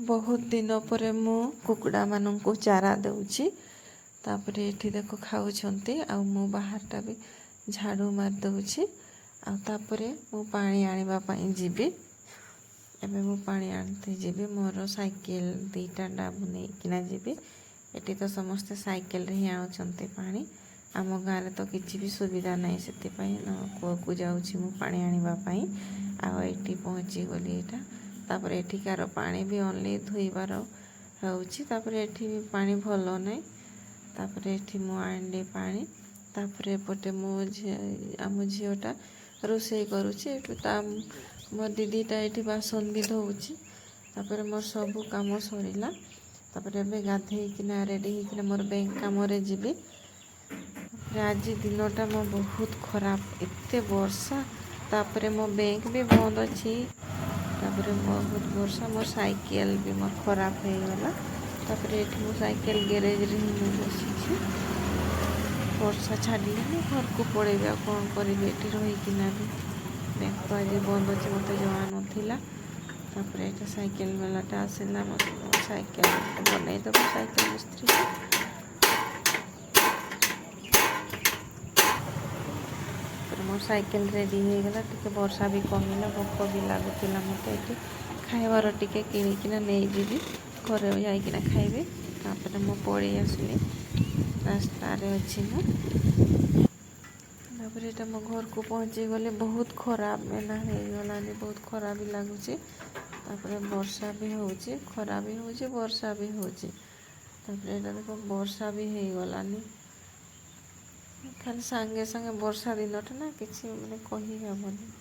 ବହୁତ ଦିନ ପରେ ମୁଁ କୁକୁଡ଼ାମାନଙ୍କୁ ଚାରା ଦେଉଛି। ତାପରେ ଏଠି ଦେଖ ଖାଉଛନ୍ତି, ଆଉ ମୁଁ ବାହାରଟା ବି ଝାଡ଼ୁ ମାରି ଦେଉଛି। ଆଉ ତାପରେ ମୁଁ ପାଣି ଆଣିବା ପାଇଁ ଯିବି। ଏବେ ମୁଁ ପାଣି ଆଣିତେ ଯିବି। ମୋର ସାଇକେଲ 2ଟା ଡାବୁ ନେଇକିନା ଯିବି। ଏଠି ତ ସମସ୍ତେ ସାଇକେଲରେ ହିଁ ଆଣୁଛନ୍ତି ପାଣି। ଆମ ଗାଁରେ ତ କିଛି ବି ସୁବିଧା ନାହିଁ, ସେଥିପାଇଁ କୂଅକୁ ଯାଉଛି ମୁଁ ପାଣି ଆଣିବା ପାଇଁ। ଆଉ ଏଇଠି ପହଞ୍ଚିଗଲି ଏଇଟା। ତାପରେ ଏଠିକାର ପାଣି ବି ଓନ୍ଲି ଧୋଇବାର ହେଉଛି। ତାପରେ ଏଠି ବି ପାଣି ଭଲ ନାହିଁ। ତାପରେ ଏଠି ମୁଁ ଆଣିଲି ପାଣି। ତାପରେ ଏପଟେ ମୋ ଝିଅ, ଆମ ଝିଅଟା ରୋଷେଇ କରୁଛି ଏଠୁ। ତା ମୋ ଦିଦିଟା ଏଇଠି ବାସନ ବି ଧୋଉଛି। ତାପରେ ମୋର ସବୁ କାମ ସରିଲା। ତାପରେ ଏବେ ଗାଧେଇକିନା ରେଡ଼ି ହେଇକିନା ମୋର ବ୍ୟାଙ୍କ କାମରେ ଯିବି। ତାପରେ ଆଜି ଦିନଟା ମୋ ବହୁତ ଖରାପ, ଏତେ ବର୍ଷା। ତାପରେ ମୋ ବ୍ୟାଙ୍କ ବି ବନ୍ଦ ଅଛି। ତାପରେ ବହୁତ ବର୍ଷା, ମୋ ସାଇକେଲ ବି ମୋର ଖରାପ ହେଇଗଲା। ତାପରେ ଏଠି ମୁଁ ସାଇକେଲ ଗ୍ୟାରେଜରେ ହିଁ ମୁଁ ବସିଛି। ବର୍ଷା ଛାଡ଼ିଲେ ମୁଁ ଘରକୁ ପଳେଇବି, ଆଉ କ'ଣ କରିବି ଏଠି ରହିକିନା ବି? ବ୍ୟାଙ୍କ ତ ଆଜି ବନ୍ଦ ଅଛି, ମୋତେ ଜଣା ନଥିଲା। ତାପରେ ଏଇଟା ସାଇକେଲ ବାଲାଟା ଆସିଲା, ମୋତେ ମୋ ସାଇକେଲ ବନେଇଦେବ, ସାଇକେଲ ମିସ୍ତ୍ରୀଟା। ତାପରେ ମୋ ସାଇକେଲ ରେଡ଼ି ହେଇଗଲା। ଟିକେ ବର୍ଷା ବି କମିଲା, ଭୋକ ବି ଲାଗୁଥିଲା ମୋତେ। ଏଠି ଖାଇବାର ଟିକେ କିଣିକିନା ନେଇଯିବି, ଘରେ ଯାଇକିନା ଖାଇବି। ତାପରେ ମୁଁ ପଳେଇ ଆସିଲି, ରାସ୍ତାରେ ଅଛି ମୁଁ। ତାପରେ ଏଇଟା ମୋ ଘରକୁ ପହଞ୍ଚିଗଲି। ବହୁତ ଖରାପ ଏନା ହେଇଗଲାନି, ବହୁତ ଖରା ବି ଲାଗୁଛି। ତାପରେ ବର୍ଷା ବି ହେଉଛି, ଖରା ବି ହେଉଛି, ବର୍ଷା ବି ହେଉଛି। ତାପରେ ଏଇଟା ଦେଖ, ବର୍ଷା ବି ହେଇଗଲାନି। ଖାଲି ସାଙ୍ଗେ ସାଙ୍ଗେ ବର୍ଷା ଦିନଟା ନା, କିଛି ମାନେ କହି ହେବନି।